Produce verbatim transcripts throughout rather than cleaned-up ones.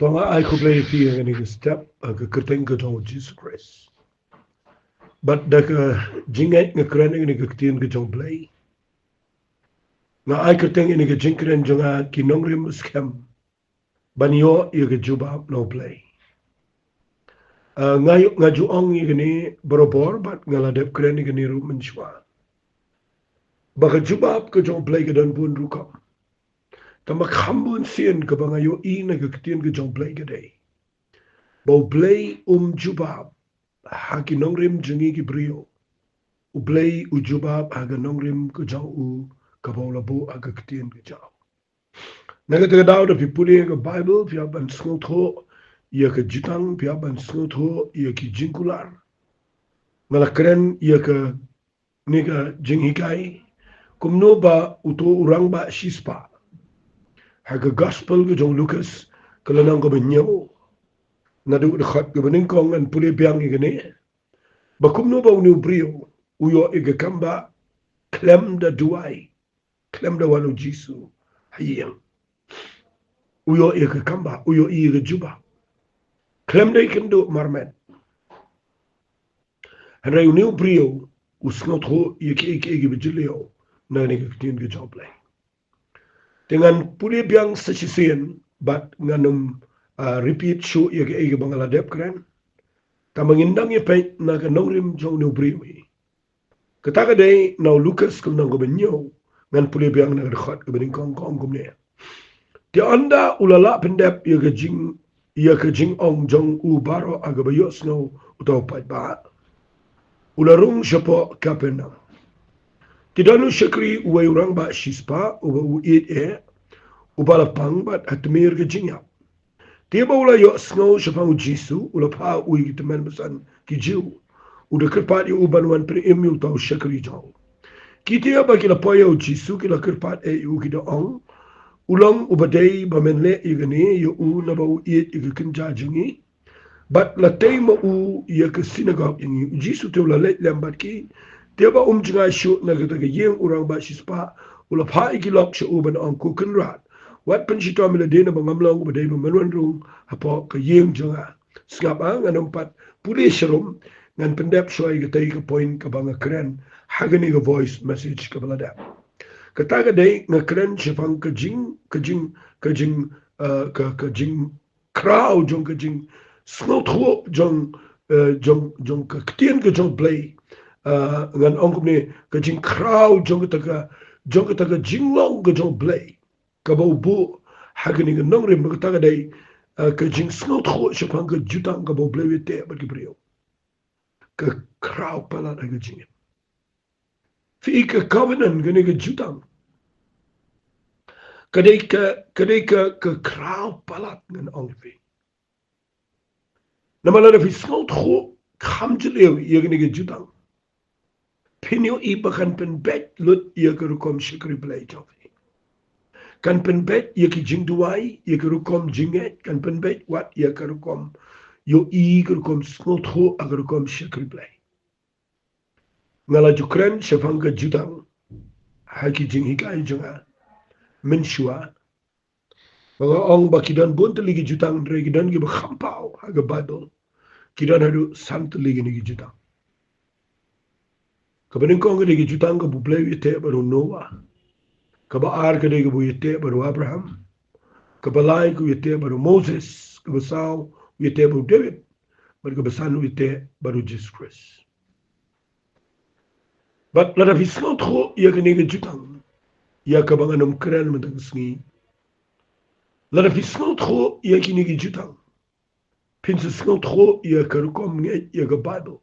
To nga ai khublei ïa phi ha kane ka step, ha ka kyrteng ka jong u Jisu Khrist. Bad da ka jingngeit nga kren ïa kane ka ktien ka jong u Blei. Nga ai kyrteng ïa kane ka jingkren jong nga ki nongrim skhem ban ïoh ïa ka jubab na u Blei. Ah, nga ïoh, nga ju ong ïa kane barabor bad nga la dep kren ïa kane ruh mynshuwa. Ba ka jubab ka jong u Blei ka don bun rukom. Tangba kham bun sien kaba nga ïohi na ka ktien ka jong u Blei ka dei ba u Blei um jubab ha ki nongrim jong ngi ki briew. U Blei u jubab ha ka nongrim ka jong u kaba u la buh ha ka ktien ka jong u. Na kata ka daw da phi pule ïa ka Baibl phi hap ban sngewthuh ïa ka jutang, phi hap ban sngewthuh ïa ki jingkular. Nga la kren ïa kane ka jinghikai kumno ba uto u rangbah shispah ha ka gospel ka jong u Lukas ka lynnong kaba hynñiew, naduh ka dkhot kaba nyngkong ngan pule biang ïa kane. Ba kumno ba une u briew u ïoh ïa ka kambah khlem da duwai khlem da wan u Jisu ha ïing. U ïoh ïa ka kambah, u ïoh ïa ka jubab khlem da ïakynduh marmet. Hynrei une u briew u sngewthuh ïa kiei kiei kiba jylliew na kane ka ktien ka jong u Blei. Te ngan pule biang sa shisien bad ngan ym, ah, repeat shuh ïa kiei kiba nga la dep kren. Tangba ngin dang ïa peit na ka nongrim jong une u briew hi. Kata ka dei na u Lukas ka lynnong kaba hynñiew, ngan pule biang na ka dkhot kaba nyngkong, ka ong kumne. Te ynda u la lah pyndep ïa ka jing, ïa ka jingong jong u baroh ha kaba ïohsngew uta u paidbah, u la rung shapoh Kapernaum. Te don u shakri uwei u rangbah shispah uba u ïeit eh, uba la pang bad ha tmier ka jingïap. Te ba u la ïohsngew shaphang u Jisu, u la phah ïa u ïa ki tymmen basan ki Jiw. U da kyrpad ïa u ban wan pynim ïa uta u shakri jong u. Kita ba ki la poi ïa u Jisu ki la kyrpad eh ïa u, ki da ong, u long uba dei ba men leh ïa kane ïa u naba u ïeit ïa ka kynja jong ngi, bad la tei ma u ïa ka synagog jong ngi. U Jisu te u la leit lem bad ki. Te ba um jngai shuh na kata ka ïing u rangbah shispah u la phah ïa ki lok sha u ban ong, ko Kynrad, wat pynshitom ïalade naba ngam long uba dei ba men wan rung hapoh ka ïing jong nga. Sngap ah, ngan ym pat pule sharum, ngan pyndep shuwa ïa katei ka point kaba nga kren ha kane ka voice message kaba la dep. Kata ka dei nga kren shaphang ka jing, ka jing, ka jing, eh, ka, ka jingkhraw jong ka jingsngewthuh jong, eh, jong, jong ka ktien ka jong u Blei. Eh, ngan ong kumne, ka jingkhraw jong kata ka, jong kata ka jinglong ka jong u Blei kaba u buh ha kane ka nongrim, ba kata ka dei, eh, ka jingsngewthuh shaphang ka jutang kaba u Blei u ïateh bad ki briew. Ka khraw palat ha ka jingim. Phi i, ka covenant kane ka jutang ka dei ka, ka dei ka, ka khraw palat, ngan ong ïa phi. Namar lada phi sngewthuh kham jylliew ïa kane ka jutang, phin ïohi ba kan pynbeit lut ïa ka rukom shakri Blei jong phi. Kan pynbeit ïa ki jingduwai, ïa ka rukom jingngeit, kan pynbeit wat ïa ka rukom ïohi, ka rukom sngewthuh ha ka rukom shakri Blei. Nga la ju kren shaphang ka jutang ha ki jinghikai jong nga mynshuwa. Ba nga ong ba ki don bun tylli ki jutang, hynrei ki don kiba kham paw ha ka Baibl. Ki don haduh san tylli kine ki jutang. Kaba nyngkong ka dei ka jutang kaba u Blei u ïateh bad u Noah. Kaba ar ka dei kaba u ïateh bad u Abraham. Kaba lai ka u ïateh bad u Moses. Kaba saw u ïateh bad u David. Bad kaba san u ïateh bad u Jisu Khrist. Bad lada phi sngewthuh ïa kine ki jutang, ïa kaba ngan ym kren mynta ka sngi, lada phi sngewthuh ïa kine ki jutang, phin sa sngewthuh ïa ka rukom ngeit ïa ka Baibl,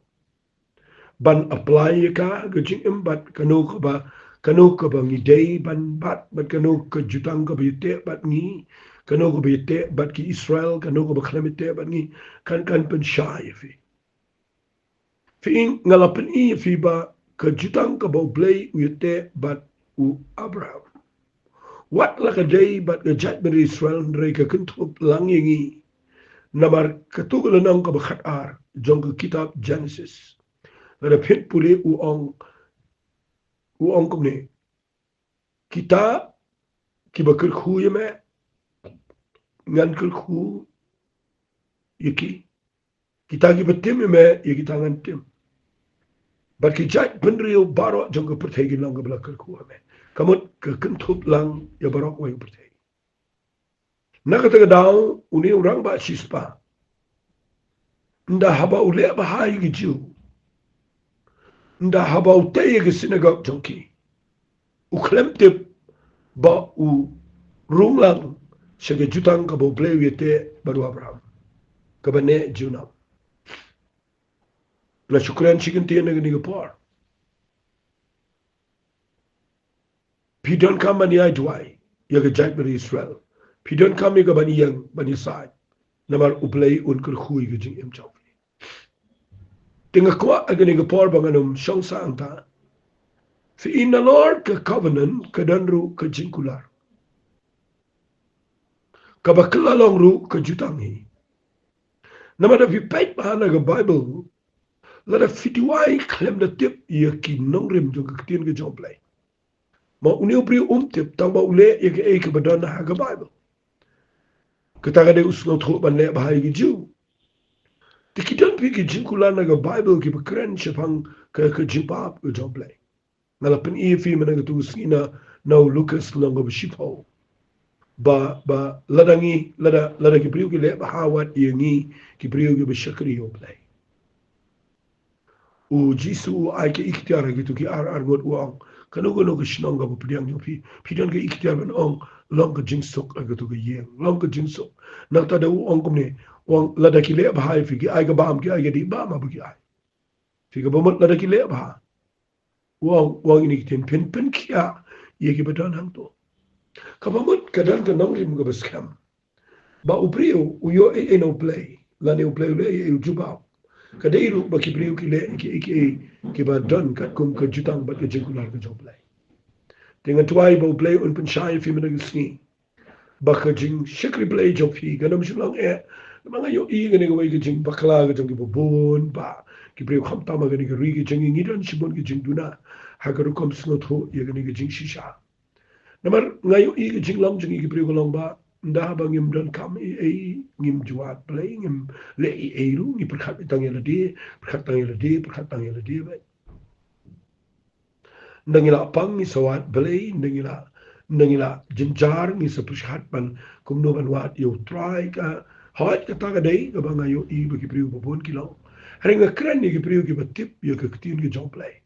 ban apply ïa ka ha ka jingim, bad kano kaba, kano kaba ngi dei ban bat, bad kano ka jutang kaba ïateh bad ngi, kano kaba ïateh bad ki Israel, kano kaba khlem ïateh bad ngi, kan, kan pynshai ïa phi. Phi i, nga la pyni ïa phi ba ka jutang kaba u Blei u ïateh bad u Abraham, wat la ka dei bad ka jaitbynriew Israel, hynrei ka kynthup lang ïa ngi namar katu ka lynnong kaba khatar jong ka kitab Genesis. Lada phin pule, u ong, u ong kumne: Kita kiba kyrkhu ïa me, ngan kyrkhu ïa ki. Kita kiba tim ïa me, ïa kita ngan tim. Bad ki jaitbynriew baroh jong ka pyrthei kin long kaba la kyrkhu ha me. Ka mut ka kynthup lang ïa baroh kawei ka pyrthei. Na kata ka daw, une u rangbah shispah, ynda haba u leh bha ïa ki Jiw, ynda haba u tei ïa ka synagog jong ki, u khlem tip ba u rung lang sha ka jutang kaba U Blei u ïateh bad u Abraham, kaba neh junom. Nga shu kren shi kyntien na kane ka por. Phi donkam ban ïai duwai ïa ka jaitbynriew Israel. Phi donkam ïa ka ban ïeng, ban ïasaid. Namar U Blei un kyrkhu ïa ka jingim jong phi. Te nga kwah ha kane ka por ba ngan ym shong sah hangta. Phi i, nalor ka covenant ka don ruh ka jingkular, kaba kylla long ruh ka jutang hi. Namar da phi peit bha na ka Baibl, lada phi duwai khlem da tip ïa ki nongrim jong ka ktien ka jong U Blei, ma une u briew um tip tang ba u leh ïa kaei kaba don ha ka Baibl. Kata ka dei u sngewthuh ban leh bha ïa ki Jiw. Te ki don phi ki jingkular na ka Baibl kiba kren shaphang ka, ka jingpap ka jong U Blei. Nga la pyni ïa phi mynta ka tu ka sngi na, na u Lukas lynnong kaba shiphew. Ba, ba lada ngi, lada, lada ki briew ki leh bha wat ïa ngi ki briew kiba shakri ïa U Blei. U Jisu u ai ka iktiar ha kito ki ar ar ngut, u ong, kano kano ka shnong kaba pdiang jong phi, phi don ka iktiar ban ong, long ka jingsuk ha kato ka ïing, long ka jingsuk. Nangta da u ong kumne, u ong, lada ki leh bha ïa phi, ki ai ka bam, ki ai ka dih bam, haba ki ai. Phi, kaba mut lada ki leh bha. U ong, u ong ïa kine ki ktien, phin pynkhiah ïa kiba don hangto. Kaba mut ka don ka nongrim kaba skhem. Ba u briew u ïoh ei ei na U Blei, lane U Blei u leh ei ei, u jubab. Ka dei ruh ba ki briew ki leh kiei kiei kiba don katkum ka jutang bad ka jingkular ka jong U Blei. Te nga duwai ba U Blei un pynshai ïa phi mynta ka sngi. Ba ka jingshakri Blei jong phi kan ym shym long eh. Namar nga ïohi kane kawei ka jingbakla ka jong kiba bun bah. Ki briew khamtam ha kane ka ri ka jong ngi, ngi don shibun ka jingduna ha ka rukom sngewthuh ïa kane ka jingshisha. Namar nga ïohi ka jinglong jong ngi ki briew ka long ba, ynda haba ngim donkam ei ei, ngim ju wad Blei, ngim leh ei ei ruh, ngi pyrkhat tang ïa lade, pyrkhat tang ïa lade, pyrkhat tang ïa lade beit. Ynda ngi la pang ngi sa wad Blei, ynda ngi la, ynda ngi la jynjar ngi sa pyrkhat ban kumno ban wad ïa U Trai. Ka hooid, kata ka dei kaba nga ïohi ba ki briew ba bun ki long. Hynrei nga kren ïa ki briew kiba tip ïa ka ktien ka jong U Blei.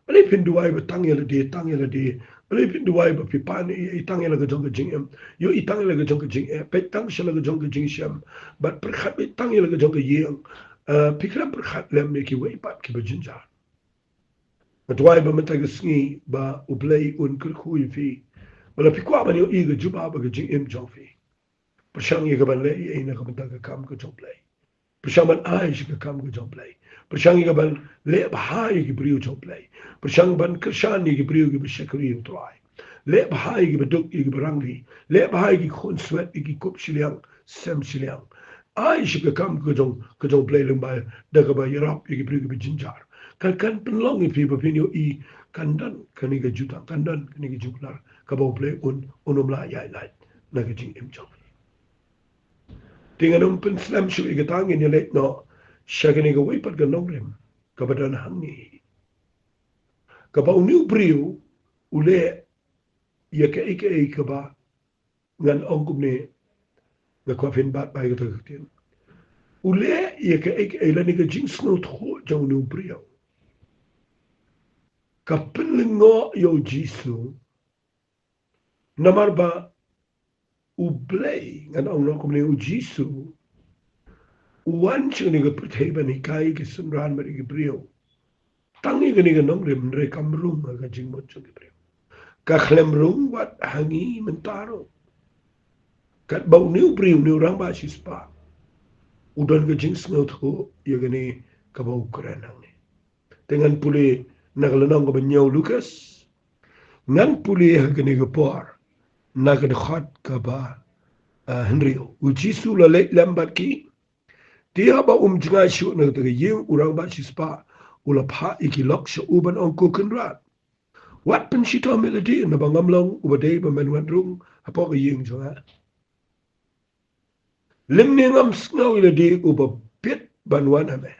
Balei phin duwai ba tang ïa lade, tang ïa lade? Balei phin duwai ba phi pan ei ei, tang ïa la ka jong ka jingim, ïohi tang ïa la ka jong ka jingeh, peit tang sha la ka jong ka jingshem, bad pyrkhat beit tang ïa la ka jong ka ïing? Eh, phi khlem pyrkhat lem ïa kiwei pat kiba jynjar. Nga duwai ba mynta ka sngi ba U Blei un kyrkhu ïa phi. Ba la phi kwah ban ïohi ka jubab ha ka jingim jong phi, pyrshang ïa ka ban leh ei ei na ka bynta ka kam ka jong U Blei. Pyrshang ban ai sha ka kam ka jong U Blei. Pyrshang ïa ka ban leh bha ïa ki briew jong U Blei. Pyrshang ban kyrshan ïa ki briew kiba shakri ïa U Trai. Leh bha ïa kiba duk, ïa kiba rangli. Leh bha ïa ki khunswet, ïa ki kup shiliang, sem shiliang. Ai sha ka kam ka jong, ka jong U Blei lyngba da kaba ïarap ïa ki briew kiba jynjar. Kan, kan pynlong ïa phi ba phin ïohi kan don kane ka jutang, kan don kane ka jingkular kaba U Blei un, un ym lah ïaid lait na ka jingim jong phi. Te ngan ym pynslem shuh ïa kata, ngin ïa leit noh sha kane kawei pat ka nongrim kaba don hangne, kaba une u briew u leh ïa kaei kaei kaba ngan ong kumne, nga kwah phin bat bha ïa kata ka ktien. U leh ïa kaei kaei, lane ka jingsngewthuh jong une u briew ka pynlyngngoh ïa U Jisu. Namar ba U Blei, ngan ong noh kumne, U Jisu u wan sha kane ka pyrthei ban hikai ki synran bad ki briew. Tang ïa kane ka nongrim, hynrei kam rung ha ka jingmut jong ki briew. Ka khlem rung wat ha ngi mynta ruh. Katba une u briew, une u rangbah shispah, u don ka jingsngewthuh ïa kane kaba u kren hangne. Te ngan pule na ka lynnong kaba hynñiew Lukas. Ngan pule ha kane ka por na ka dkhot kaba, ah, hynriew. U Jisu u la leit lem bad ki. Te haba um jngai shuh na kata ka ïing, u rangbah shispah u la phah ïa ki lok sha u ban ong, Ko Kynrad, wat pynshitom ïa lade, naba ngam long uba dei ban wan rung hapoh ka ïing jong nga. Lymne ngam sngew ïa lade uba bit ban wan ha me.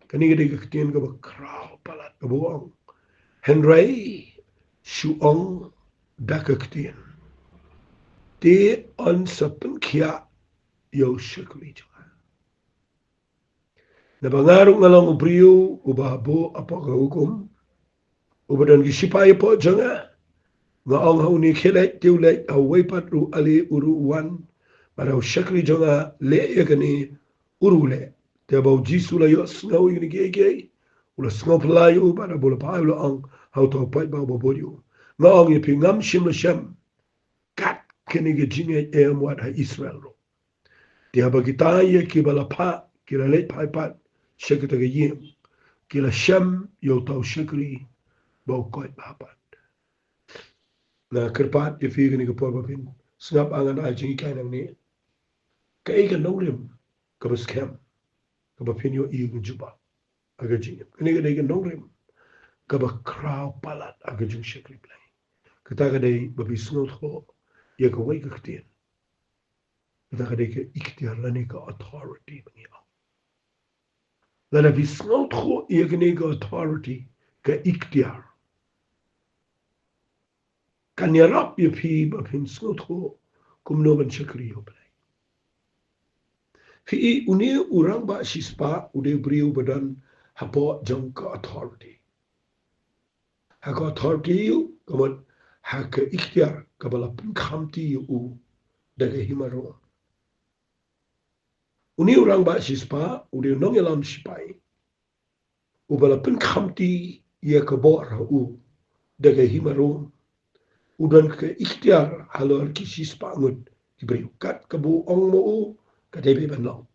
Kane ka dei ka ktien kaba khraw palat kaba ong. Hynrei shu ong da ka ktien, te yn sa pynkhiah ïa u shakri jong nga. Naba nga ruh nga long u briew uba buh hapoh ka hukum, uba don ki shipai hapoh jong nga. Nga ong ha une, khie leit, te u leit, ha uwei pat ruh, ale, u ruh u wan. Bad ha u shakri jong nga, leh ïa kane, u ruh u leh. Te haba u Jisu u la ïohsngew ïa kine kiei kiei, u la sngewphylla ïa u, bad haba u la phai u la ong ha uta u paidbah uba bud ïa u, nga ong ïa phi, ngam shym la shem kat kane ka jingngeit em wat ha Israel ruh. Te haba kita ïa kiba la phah ki la leit phai pat sha kata ka ïing, ki la shem ïa uta u shakri ba u koit bha pat. Nga kyrpad ïa phi kane ka por ba phin sngap, nga ngan ai jinghikai nangne. Kaei ka nongrim kaba skhem kaba phin ïohi ha ka jubab, ha ka jingim? Kane ka dei ka nongrim kaba khraw palat ha ka jingshakri Blei. Kata ka dei ba phi sngewthuh ïa kawei ka ktien. Kata ka dei ka iktiar lane ka authority ba ngi ong. Lada phi sngewthuh ïa kane ka authority, ka iktiar, kan ïarap ïa phi ba phin sngewthuh kumno ban shakri ïa U Blei. Phi i, une u rangbah shispah u dei u briew ba don hapoh jong ka authority. Ha ka authority ïa u, ka mut ha ka iktiar kaba la pynkhamti ïa u da ka hima Rom. Une u rangbah shispah u dei u nongïalam shipai uba la pynkhamti ïa ka bor ha u da ka hima Rom. U don ka iktiar halor ki shispah ngut ki briew, kat kaba u ong ma u ka dei ban long.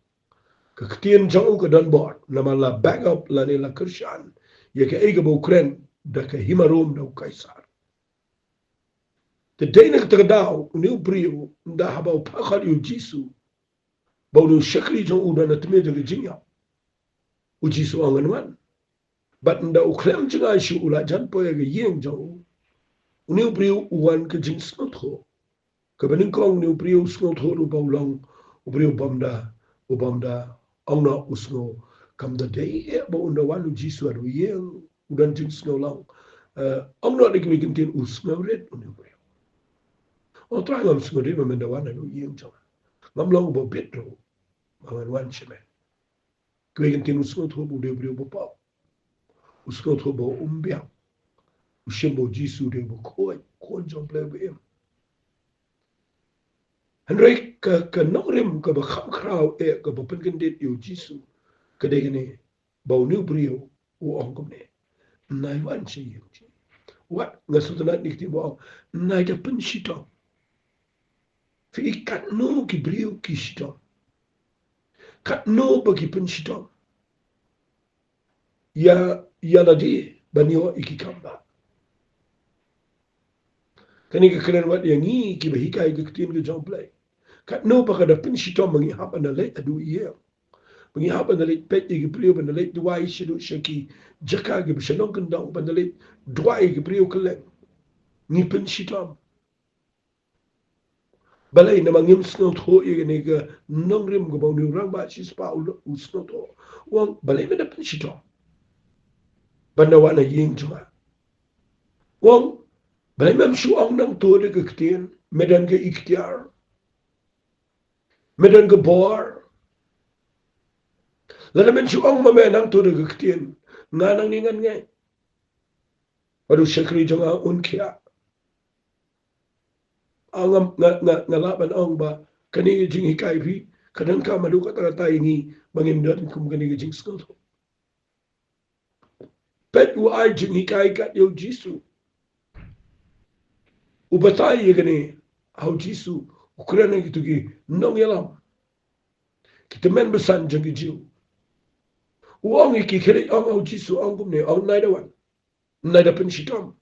Ka ktien jong u ka don bor, namar la back up lane la kyrshan ïa kaei kaba u kren da ka hima Rom, da u Kaisar. Te dei na kata ka daw une u briew, ynda haba u phah khot ïa U Jisu ba une u shakri jong u u don ha tmier jong ka jingïap, U Jisu u ong, ngan wan. Bad ynda u khlem jngai shuh, u la jan poi ha ka ïing jong u, une u briew u wan ka jingsngewthuh. Kaba nyngkong, une u briew u sngewthuh ruh ba u long u briew u bym da, u bym da ong noh, u sngew kam da dei eh ba un da wan U Jisu ha u ïing, u don jingsngew long. Eh, ong noh da kiwei ki ktien, u sngewrit une u briew. O Trai, ngam sngewrit ba men da wan ha u ïing jong nga. Ngam long uba bit ruh ba ngan wan sha me. Kiwei ki ktien, u sngewthuh ba u dei u briew ba pop. U sngewthuh ba um biang. U shim ba U Jisu u dei uba khuid, Khun jong U Blei uba im. Hynrei ka, ka nongrim kaba kham khraw eh kaba pynkyndit ïa U Jisu ka dei kane, ba une u briew u ong kumne, nai wan sha ïing jong ngi. Wat, nga sngewtynnat ïa kane ka ktien ba ong, nai da pynshitom. Phi i, katno ki briew ki shitom, katno ba ki pynshitom ïa, ïa lade ban ïoh ïa ki kam bah. Kane ka kren wat ïa ngi kiba hikai ka ktien ka jong U Blei. Katno ba ka da pynshitom ba ngi hap ban da leit haduh ïing, ba ngi hap ban da leit peit ïa ki briew, ban da leit duwai shaduh sha ki jaka kiba shnong kyndong, ban da leit duwai ïa ki briew kylleng. Ngi pynshitom. Balei? Namar ngim sngewthuh ïa kane ka nongrim kaba une u rangbah shispah u, u sngewthuh. U ong, balei men da pynshitom ban da wan ha ïing jong nga? U ong, balei mem shu ong nangta da ka ktien, me don ka iktiar, me don ka bor? Lada men shu ong ma me nangta da ka ktien, nga nangne ngan ngeit bad u shakri jong nga un khiah. Ah, nga, nga, nga, nga lah ban ong ba kane ka jinghikai phi ka donkam haduh katta katta ïa ngi ba ngin don kum kane ka jingsngewthuh. Peit, u ai jinghikai kat ïa U Jisu. U batai ïa kane ha U Jisu, u kren ha kito ki nongïalam, ki tymmen basan jong ki Jiw. U ong ïa ki, khie leit ong ha U Jisu, ong kumne, ong, nai da wan, nai da pynshitom.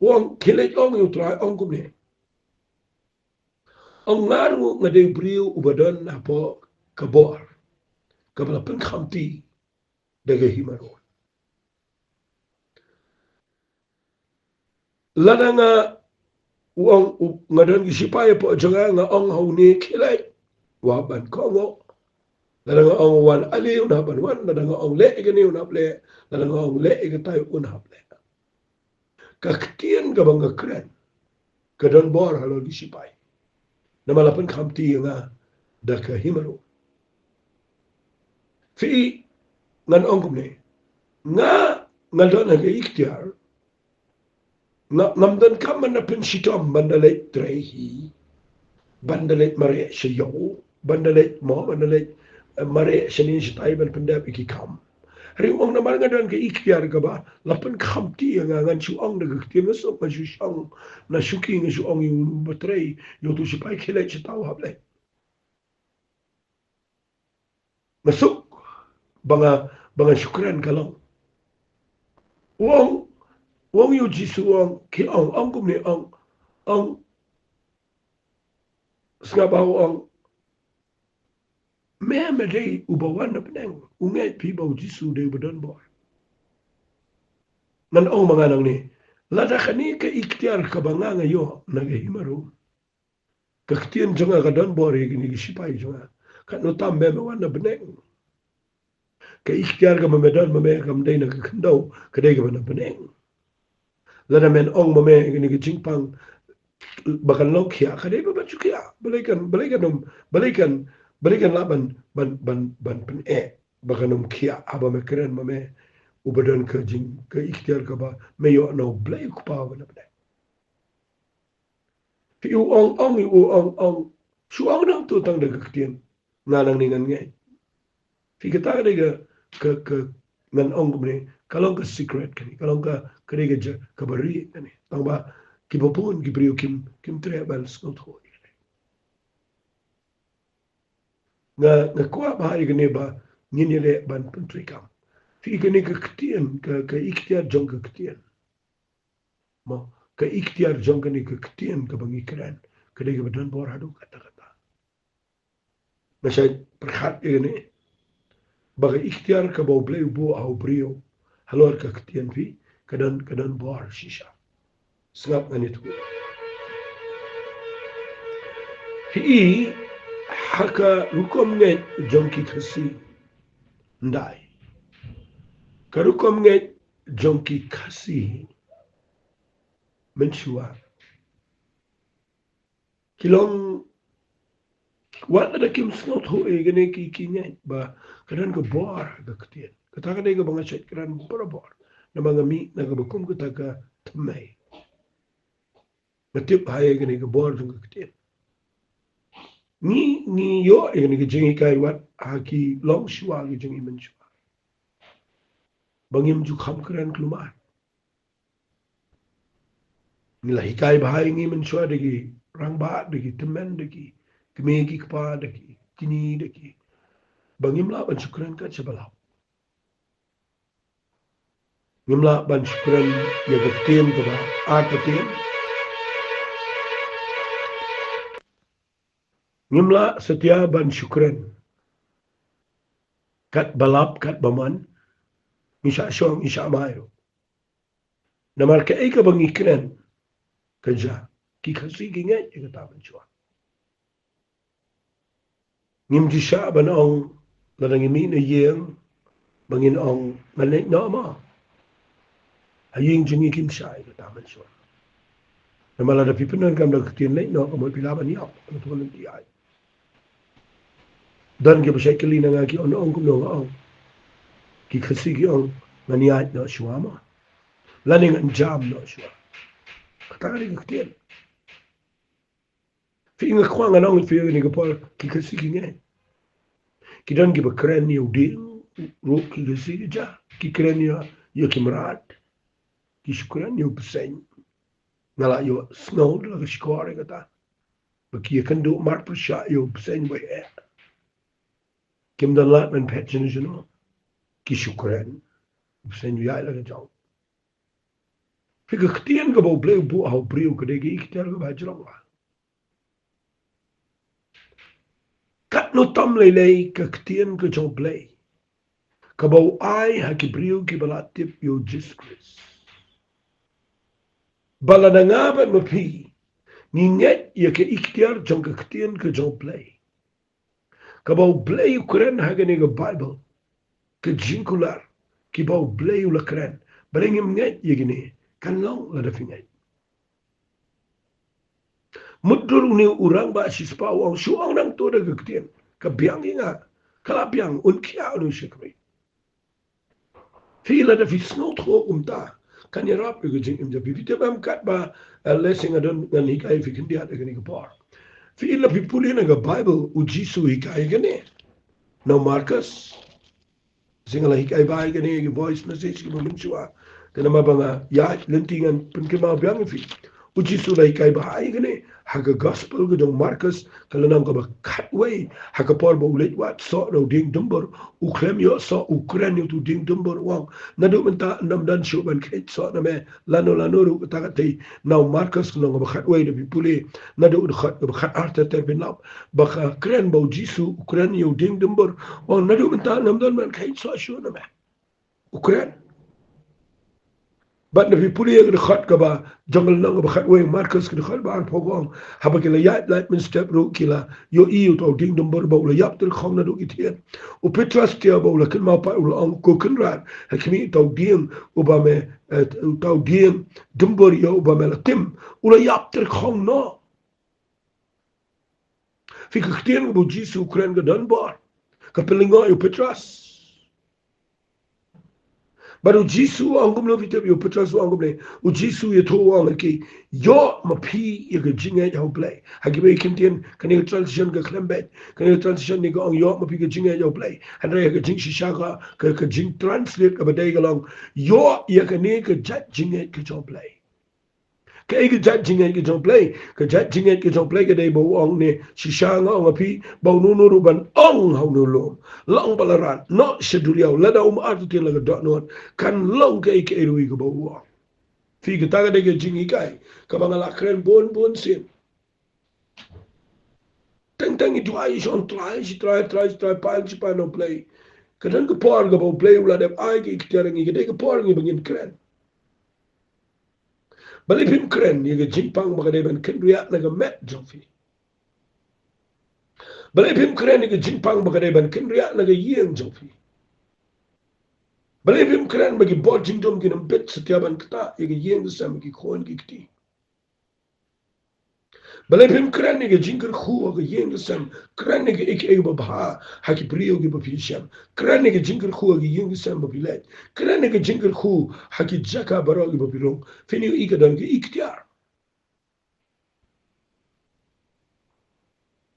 U ong, khie leit ong ïa U Trai, ong kumne, ong, nga ruh nga dei u briew uba don hapoh ka bor kaba la pynkhamti da ka hima Rom. Lada nga U ong, u, nga don ki shipai hapoh jong nga, nga ong ha une khie leit, u hap ban kohnguh. Lada nga ong wan ale, un hap ban wan. Lada nga ong leh ïa kane, un hap leh. Lada nga ong leh ïa katai, un hap leh. Ka ktien kaba nga kren ka don bor halor ki shipai. Namar la pynkhamti ïa nga da ka hima Rom. Phi i, ngan ong kumne. Nga, nga don ha ka iktiar. Nga, ngam donkam ban da pynshitom, ban da leit trei hi, ban da leit mareh sha ïew, ban da leit mo, ban da leit, eh, mareh shane shatai ban pyndep ïa ki kam. Hynrei u ong namar nga don ka iktiar kaba la pynkhamti ïa nga, ngan shu ong da ka ktien, nga suk, nga shu shong na shuki, nga shu ong ïa u ba trei, ïa uto u shipai khie leit shata, u hap leit. Nga suk ba nga, ba ngan shu kren ka long. U ong, u ong ïa u Jisu, u ong, khie ong, ong kumne, ong, ong. Sngap ba u ong, me, me dei uba wan na bneng. U ngeit phi ba u Jisu u dei uba don bor? Ngan ong ma nga nangne, lada kane ka iktiar kaba nga, nga ïoh na ka hima Rom, ka ktien jong nga ka don bor ïa kine ki shipai jong nga, katno tam me, me wan na bneng? Ka iktiar kaba me don ma me kam dei na ka khyndew, ka dei kaba na bneng. Lada men ong ma me kane ka jingpang ba kan long khiah, ka dei ba ban shu khiah. Balei kan, balei kan ym, balei kan, balei kan lah ban, ban, ban, ban pyneh ba kan ym khiah haba me kren ma me uba don ka jing, ka iktiar kaba me ïoh na U Blei U Kpa uba na bneng? Phi i, u ong, ong, u ong, ong. Shu ong nangto tang da ka ktien. Nga nangne ngan ngeit. Phi, kata ka dei ka, ka, ka, ngan ong kumne, ka long ka secret kane, ka long ka, ka dei ka ja, kaba rieh kane. Tang ba kiba bun ki briew kim, kim treh ban sngewthuh ïa kane. Nga, nga kwah ba ïa kane ba ngin ïaleh ban pyntreikam. Phi, kane ka ktien, ka, ka iktiar jong ka ktien. Mo, ka iktiar jong kane ka ktien kaba ngi kren, ka dei kaba don bor haduh katta katta. Nga shait pyrkhat ïa kane, ba ka iktiar kaba U Blei u buh ha u briew halor ka ktien, phi, ka don, ka don bor shisha. Sngap, ngan ïathuh. Phi i, ha ka rukom ngeit jong ki Khasi, ym dei, ka rukom ngeit jong ki Khasi mynshuwa, ki long, wat lada kim sngewthuh ïa kane, ki, ki ngeit ba ka don ka bor ha ka ktien. Kata ka dei kaba nga shait kren barabor. Namar nga mih na kaba kum kata ka thymmei. Nga tip ha ïa kane ka bor jong ka ktien. Ngi, ngi ïoh ïa kane ka jinghikai wat ha ki longshuwa, ki jong i mynshuwa, ba ngim ju kham kren kulmar. Ngi la hikai bha ïa ngi mynshuwa da ki rangbah, da ki tymmen, da ki kmie ki kpa, da ki kñi, da ki, ba ngim lah ban shu kren kat shaba lap. Ngim lah ban shu kren ïa ka ktien kaba ar pateng. Ngim lah satia ban shu kren kat ba lap, kat ba mon. Ngi shah shong, ngi shah mai ruh. Namar kaei kaba ngi kren ka jia. Ki Khasi ki ngeit ïa kata mynshuwa. Ngim ju shah ban ong, lada ngi mih na ïing, ba ngin ong, ngan leit noh mo. Ha ïing jong ngi kim shah ïa kata mynshuwa. Namar lada phi pyndonkam da ka ktien leit noh, ka mut phi lah ban ïap, ka mut phi lah ban ïap. Don kiba shait kylli na nga, ki ong, ong kumno nga ong. Ki Khasi ki ong, ngan ïaid noh shuwa mo, lane ngan jam noh shuwa. Kata ka dei ka ktien. Phi, nga kwah ngan ong ïa phi ha kane ka por, ki Khasi ki ngeit. Ki don kiba kren ïa u dieng ruh, ki Khasi ki jia. Ki kren ïa, ïa ki mrad. Ki shu kren ïa u bseiñ. Nga la ïohsngew da la ka shkor ïa kata, ba ki ïakynduh marpyrshah ïa u bseiñ ba heh. Kim don lad ban phet shano shano. Ki shu kren. U bseiñ u ïaid la ka jong. Phi, ka ktien kaba U Blei u buh ha u briew ka dei ka iktiar kaba hajrong bha. Katno tam lei lei ka ktien ka jong U Blei kaba u ai ha ki briew kiba la tip ïa u Jisu Khrist. Ba lada nga bad ma phi Ngi ngeit ïa ka iktiar jong ka ktien ka jong U Blei. Kaba U Blei u kren ha kane ka Baibl, ka jingkular, kiba U Blei u la kren. Balei ngim ngeit ïa kine? Kan long lada phi ngeit. Mutdur une u rangbah shispah u ong, shu ong nangta da ka ktien, ka biang ïa nga, ka la biang, un khia une u shakri. Phi lada phi sngewthuh kumta, kan ïarap ïa ka jingim jong phi. Phi tip em katba, eh, lehse nga don ngan hikai phi khyndiat ïa kane ka por. Phi lada phi pule na ka Baibl, U Jisu u hikai ïa kane. Na u Markos. Shisha nga la hikai bha ïa kane, ki voice message kiba mynshuwa. Te namar ba nga ïaid lynti ngan pynkynmaw biang ïa phi. U Jisu u la hikai bha ïa kane ha ka Gospel ka jong u Markos, ka lynnong kaba khatwei, ha ka por ba u leit wad soh na u dieng dumbur, u khlem ïoh soh, u kren ïa utu u dieng dumbur, u ong, naduh mynta ym don shuh ban kheit soh na me lano lano ruh. Kata ka dei na u Markos ka lynnong kaba khatwei, lada phi pule naduh ka dkhot kaba khatar ter ter phin lap ba ka kren ba U Jisu u kren ïa u dieng dumbur, u ong, naduh mynta ym don ban kheit soh shuh na me. U kren. Bad lada phi pule ïa ka dkhot kaba jong ka lynnong kaba khatwei Markos, ka dkhot ba arphew, ka ong, haba ki la ïaid lait mynstep ruh ki la ïohi ïa uta u dieng dumbur ba u la ïap tyrkhong naduh ki thied. U Petros te ba u la kynmaw pat u la ong, Ko Kynrad, ha khmih, uta u dieng uba me, eh, uta u dieng dumbur ïa uba me la tim u la ïap tyrkhong noh. Phi, ka ktien kaba U Jisu u kren ka don bor, ka pynlyngngoh ïa u Petros. Bad U Jisu u ong kumno, phi tip ïa u Petros u ong kumne? U Jisu u ïathuh, u ong ha ki, ïoh ma phi ïa ka jingngeit ha U Blei. Ha kiwei ki ktien kane ka translation ka khlem beit, kane ka translation ne ka ong, ïoh ma phi ka jingngeit ha U Blei. Hynrei ha ka jingshisha ka, ka, ka jingtranslate kaba dei ka long, ïoh ïa kane ka jait jingngeit ka jong U Blei. Kaei ka jait jingngeit ka jong U Blei? Ka jait jingngeit ka jong U Blei ka dei ba u ong ne, shisha nga ong ha phi, ba uno uno ruh ban ong ha une u lum, long bad la rad noh sha duriaw, lada um artatien la ka dohnud, kan long kaei kaei ruh kaba u ong. Phi, kata ka dei ka jinghikai kaba nga la kren bun bun sien. Teng teng ngi duwai, shong trai, shi trai, trai, shi trai, pan, shi pan na U Blei. Ka don ka por kaba U Blei u la dep ai ka iktiar ha ngi, ka dei ka por ngi ba ngin kren. Balei phim kren ïa ka jingpang ba ka dei ban kynriah na ka met jong phi? Balei phim kren ïa ka jingpang ba ka dei ban kynriah na ka ïing jong phi? Balei phim kren ba ki bor jingdum kin ym bit satia ban ktah ïa ka ïing ka sem, ki khun ki kti? Balei phim kren ïa ka jingkyrkhu ha ka ïing ka sem, kren ïa kaei kaei ba bha ha ki briew kiba phi shem, kren ïa ka jingkyrkhu ha ka ïing ka sem ba phi leit, kren ïa ka jingkyrkhu ha ki jaka baroh kiba phi rung? Phin ïohi ka don ka iktiar.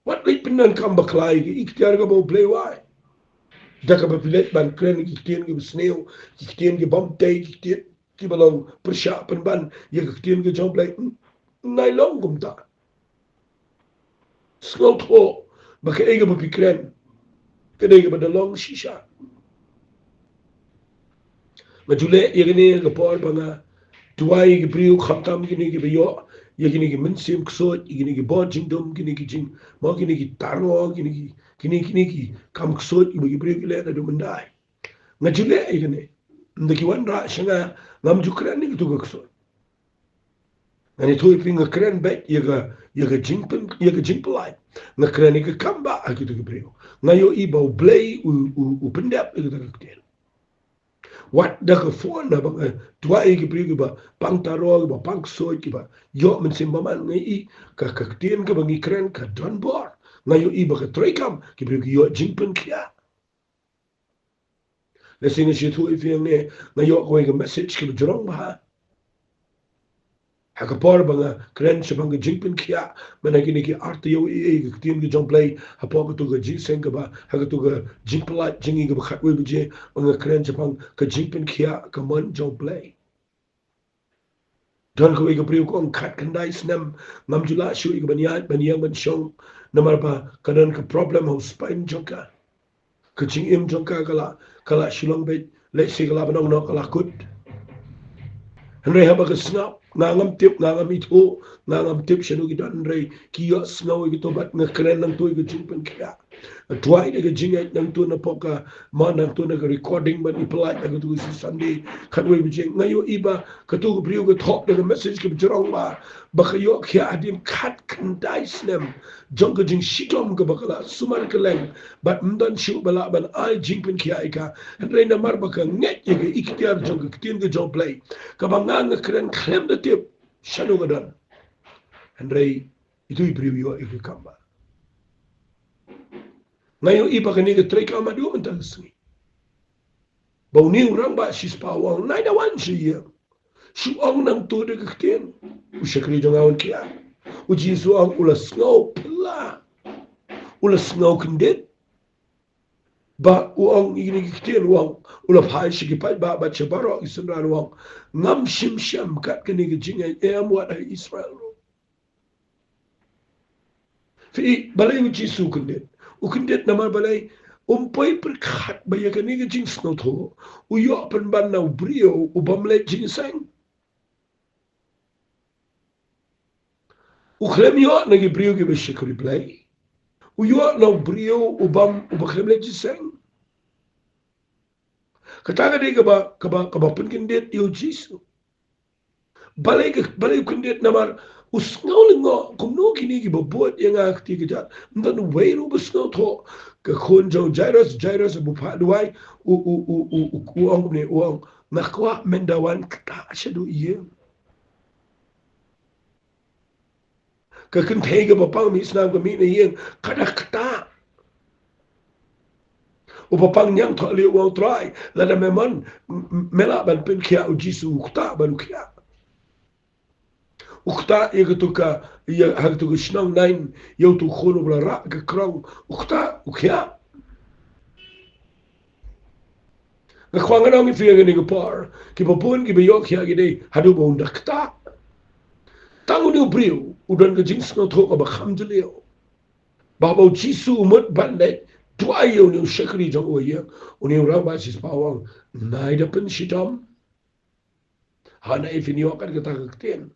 Wat leit pyndonkam bakla ïa ka iktiar kaba U Blei u ai da kaba phi leit ban kren ki ktien kiba sniew, ki ktien ki bym tei, ki ktien kiba long pyrshah pynban ïa ka ktien ka jong U Blei. Ym nai long kumta. Sngewthuh ba kaei kaba phi kren ka dei kaba da long shisha. Nga ju leh ïa kane ha ka por ba nga duwai ïa ki briew, khamtam kine kiba ïoh ïa kine ki mynsiem ksuid, ïa kine ki bor jingdum, kine ki jing, mo, kine ki taro, kine ki, kine, kine ki kam ksuid kiba ki briew ki leh naduh mynta. Nga ju leh ïa kane. Ynda ki wanrah sha nga, ngam ju kren ïa kito ka ksuid. Ngan ïathuh ïa phi, nga kren beit ïa ka, ïa ka jingpyn, ïa ka jingpynlait. Nga kren ïa ka kam bah ha kito ki briew. Nga ïohi ba U Blei u, u, u pyndep ïa kata ka ktien. Wat da ka phone, haba nga duwai ïa ki briew kiba pang taro, kiba pang ksuid, kiba ïoh mynsiem bymman, nga ïohi ka, ka ktien kaba ngi kren ka don bor. Nga ïohi ba ka treikam ki briew ki ïoh jingpynkhiah. Lehse nga shu ïathuh ïa phi hangne, nga ïoh kawei ka message kaba jrong bha ha ka por ba nga kren shaphang ka jingpynkhiah. Mynta kine ki ar taïew, eh, eh, ka ktien ka jong U Blei hapoh kato ka jingïaseng kaba, ha kato ka jingpynlait jong ngi kaba khatwei baje, ba nga kren shaphang ka jingpynkhiah ka mon jong U Blei. Don kawei ka briew ka ong, khatkhyndai snem ngam ju lah shuh ïa ka ban ïaid ban ïeng ban shong, namar ba ka don ka problem ha u spine jong ka. Ka jingim jong ka ka la, ka la shu long beit, lehse ka la ban ong noh ka la kut. Hynrei haba ka sngap, nga ngam tip, nga ngam ithuh, nga ngam tip shano ki don, hynrei ki ïohsngew ïa kito bad nga kren nangto ïa ka jingpynkhiah. Duwai da ka jingngeit nangta na pok ka, ma nangta na ka recording ban i pynlait ha katu ka Sunday khatwei baje. Nga ïohi ba katu ka briew ka thoh da ka message kaba jrong ba, ba ka ïoh khia hadien khatkhyndai snem jong ka jingshitom kaba ka la sumar kylleng bad ym don shuh ba lah ban ai jingpynkhiah ïa ka. Hynrei namar ba ka ngeit ïa ka iktiar jong ka ktien ka jong U Blei, kaba nga nga kren khlem da tip shano ka don. Hynrei itu i briew ïoh ïa ka kam ba nga ïohi ba kane ka trei kam haduh mynta ka sngi. Ba une u rangbah shispah u ong, nai da wan sha ïing. Shu ong nangta da ka ktien. U shakri jong nga un khia. U Jisu u ong u la sngew pla. U la sngew kyndit. Ba u ong ïa kine ki ktien, u ong, u la phai sha ki paidbah bad sha baroh ki synran u ong, ngam shym shem kat kane ka jingngeit, em wat ha Israel ruh. Phi i, balei u Jisu u kyndit? U kyndit namar balei? Um poi pyrkhat ba ïa kane ka jingsngewthuh u ïoh pynban na u briew u bym leit jingïaseng. U khlem ïoh na ki briew kiba shakri Blei. U ïoh na u briew u bym, uba khlem leit jingïaseng. Kata ka dei kaba, kaba, kaba pynkyndit ïa u Jisu. Balei ka, balei u kyndit? Namar u sngew lyngngoh kumno kine kiba bud ïa nga ha kti kajat. Ym don uwei ruh uba sngewthuh. Ka khun jong u Jairus, Jairus ba u phah duwai, u, u, u ong kumne, u ong, nga kwah men da wan ktah shaduh ïing. Ka kynthei kaba pang mih snam ka mih na ïing, ka da ktah. U ba pang ñiangthohlieh u ong, Trai, lada me mon, m-, m-, me lah ban pynkhiah. U Jisu u ktah bad u khiah. U ktah ïa katu ka, ïa, ha katu ka shnong Nain, ïa utu u khun uba la rah ka krong. U ktah, u khiah. Nga kwah ngan ong ïa phi ha kane ka por, kiba bun kiba ïoh khiah ki dei haduh ba un da ktah. Tang une u briew u don ka jingsngewthuh kaba kham jylliew. Ba haba u Jisu u mut ban leit duwai ïa une u shakri jong u ha ïing, une u rangbah shispah u ong, nai da pynshitom. Hana, ïa phi, ngi ïoh kat kata ka ktien.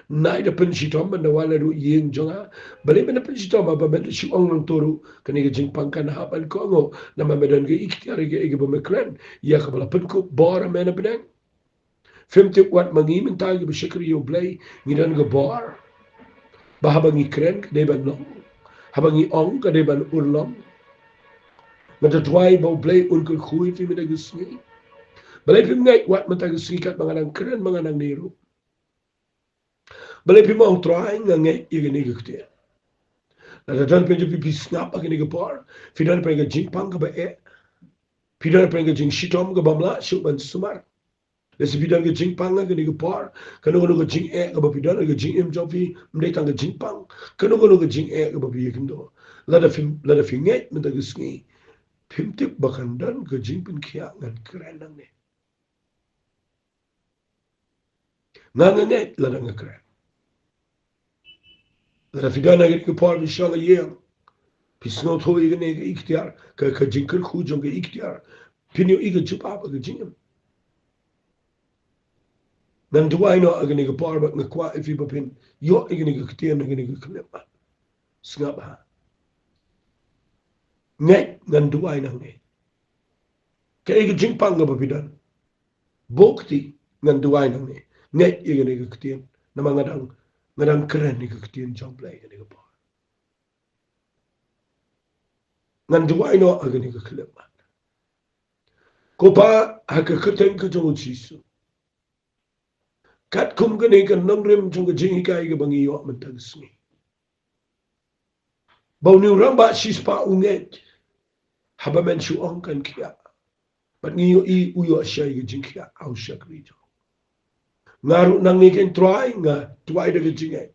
Nai da pynshitom ban da wan naduh ïing jong nga. Balei ban da pynshitom? Haba men da shu ong nangta ruh, kane ka jingpang kan hap ban kohnguh. Namar me don ka iktiar ïa kaei kaba me kren. Ïa kaba la pynkup bor ha me na bneng. Phim tip wat ma ngi mynta kiba shakri ïa U Blei ngi don ka bor ba haba ngi kren ka dei ban long, haba ngi ong ka dei ban urlong. Nga da duwai ba U Blei un kyrkhu ïa phi mynta ka sngi. Balei phim ngeit wat mynta ka sngi katba nga dang kren ma nga nangne ruh? Balei phim ong, Trai, nga ngeit ïa kane ka ktien? Lada don phi jong phi, phi sngap ha kane ka por, phi don phi ka jingpang kaba eh, phi don phi ka jingshitom kaba ym lah shuh ban sumar. Lehse phi don ka jingpang ha kane ka por, kano kano ka jingeh kaba phi don ha ka jingim jong phi, ym dei tang ka jingpang, kano kano ka jingeh kaba phi ïakynduh. Lada phim, lada phi ngeit mynta ka sngi, phim tip ba kan don ka jingpynkhiah, ngan kren nangne. Nga, nga ngeit lada nga kren. Lada phi don ha kane ka por phi shong ha ïing, phi sngewthuh ïa kane ka iktiar, ka, ka jingkyrkhu jong ka iktiar, phin ïohi ka jubab ha ka jingim. Ngan duwai noh ha kane ka por bad nga kwah ïa phi ba phin ïoh ïa kane ka ktien ha kane ka khyllipmat. Sngap ha. Ngeit, ngan duwai nangne. Kaei ka jingpang kaba phi don, buh kti, ngan duwai nangne. Ngeit ïa kane ka ktien. Namar nga dang, nga dang kren ïa ka ktien jong U Blei ha kane ka por. Ngan duwai noh ha kane ka khyllipmat. Ko Pa, ha ka kyrteng ka jong U Jisu. Katkum kane ka nongrim jong ka jinghikai kaba ngi ïoh mynta ka sngi, ba une u rangbah shispah u ngeit, haba men shu ong kan khiah. Bad ngi ïohi u ïoh shai ka jingkhiah ha u shakri jong u. Nga ruh nangne kein, Trai, nga duwai da ka jingngeit.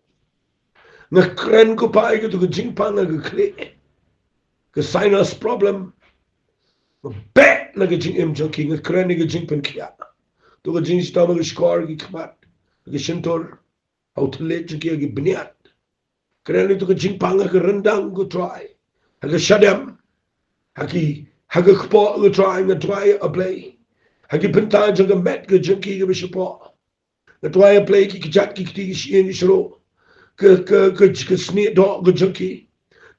Nga kren, ko Pa, ïa katu ka jingpang ha ka khlieh, ka sinus problem. Nga beh na ka jingim jong ki, nga kren ïa ka jingpynkhiah. To ka jingshitom ha ka shkor, ki khmat, ha ka shyntur, ha u thylliej jong ki, ha ki bniat. Kren ïa to ka jingpang ha ka ryndang, ko Trai, ha ka shadem, ha ki, ha ka kpoh, ko Trai, nga duwai, A Blei. Ha ki bynta jong ka met ka jong ki kaba shapoh, nga duwai, A Blei, ki kjat ki kti, ki shyieng ki shruh, ka, ka, ka, ka snieh doh ka jong ki.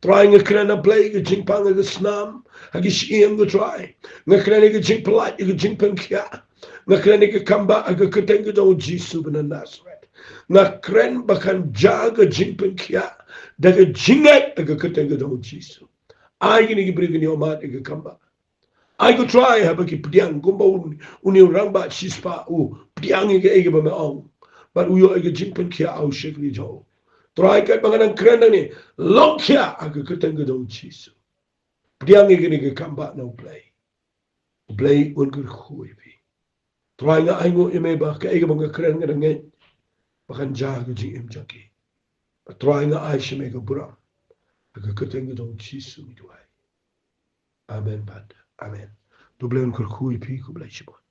Trai nga kren, A Blei, ïa ka jingpang ha ka snam, ha ki shyieng, ko Trai. Nga kren ïa ka jingpyllait, ïa ka jingpynkhiah. Nga kren ïa ka kambah ha ka kyrteng ka jong u Jisu ba na Nasareth. Nga kren ba kan jia ka jingpynkhiah da ka jingngeit ha ka kyrteng ka jong u Jisu. Ai kine ki briew kin ïohmad ïa ka kambah. Ai, ko Trai, haba ki pdiang kumba un, une u rangbah shispah u pdiang ïa kaei kaba me ong, bad u ïoh ïa ka jingpynkhiah ha u shakri jong u. Trai, katba nga dang kren hangne, long khia ha ka kyrteng ka jong u Jisu. Pdiang ïa kane ka kambah na U Blei. U Blei un kyrkhu ïa phi. Trai, nga ainguh ïa me ba kaei kaba nga kren nga dang ngeit ba kan jia ha ka jingim jong ki. Bad Trai, nga ai sha me ka burom ha ka kyrteng ka jong u Jisu ngi duwai. Amen bad amen. To U Blei un kyrkhu ïa phi, khublei shibun.